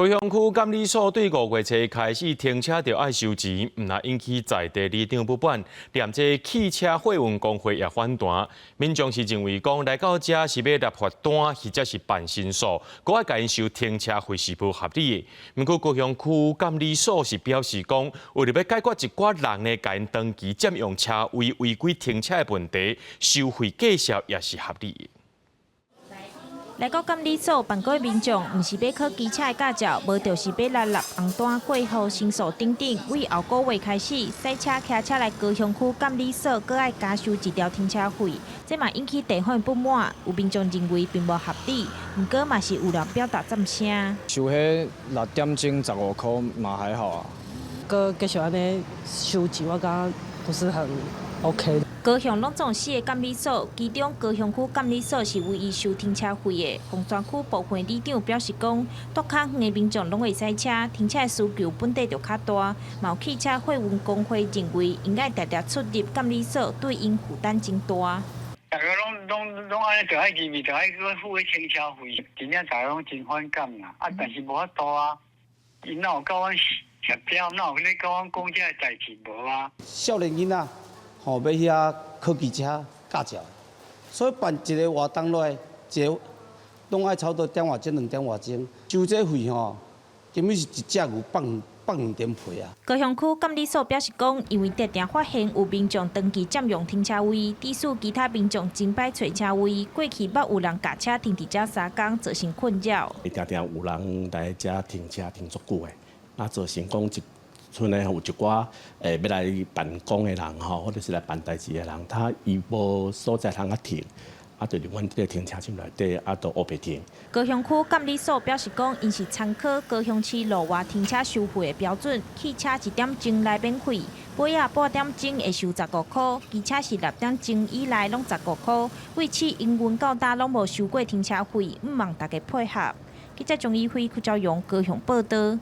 高雄區監理所對5月初開始停車著愛收錢，毋但引起在地里長不滿，連這汽車貨運公會也反彈。民眾是認為講來到遮是欲納罰單，或者是辦申訴，閣愛共𪜶收停車費是無合理的。毋過高雄區監理所是表示講，為著欲解決一寡人呢，共𪜶長期佔用車位違規停車的問題，收費價數也是合理的。來到監理所辦過民眾，毋是欲考機車的駕照，無就是欲來納紅單過戶申訴等等。對後個月開始，駛車騎車來高雄區監理所，閣愛加收一條停車費，這嘛引起地方不滿。有民眾認為並無合理，毋過嘛是有人表達讚聲。收彼6點鐘15箍嘛還好啊。閣繼續按呢收錢，我感覺不是很 OK。高雄攏總四个監理所，其中高雄區監理所是唯一收停車費的。鳳山區部分里長表示講，蹛較遠的民眾攏會駛車，停車的需求本底就較大。嘛有汽車貨運公會認為，𪜶愛定定出入監理所，對𪜶負擔真大。逐家攏攏攏按呢，著愛入去，著愛閣付彼停車費，真正逐家攏真反感啦。啊，但是無法度啊，𪜶哪有佮阮協調，哪有咧佮阮講這个代誌無啊？少年囡仔吼，欲去遐考機車駕照，所以辦一个活動落來，一个攏愛差不多點外鐘、2點外鐘，收這費吼，根本是一隻牛放放兩點皮啊！高雄區監理所表示講，因為定定發現有民眾長期佔用停車位，致使其他民眾真歹揣車位。過去捌有人共車停佇遮三工，造成困擾。定定有人來遮停車停足久的，啊，造成講一賰咧有一寡欲來辦公的人吼，或者是來辦代誌的人，他伊無所在通啊停，啊，就佇阮這个停車場內底，啊，都烏白停。高雄區監理所表示講，𪜶是參考高雄市路外停車收費的標準，汽車一點鐘內免費，尾仔半點鐘會收15箍，機車是6點鐘以內攏十五箍。為此營運到今攏無收過停車費，向望大家配合。記者鍾以輝、柯昭陽高雄報導。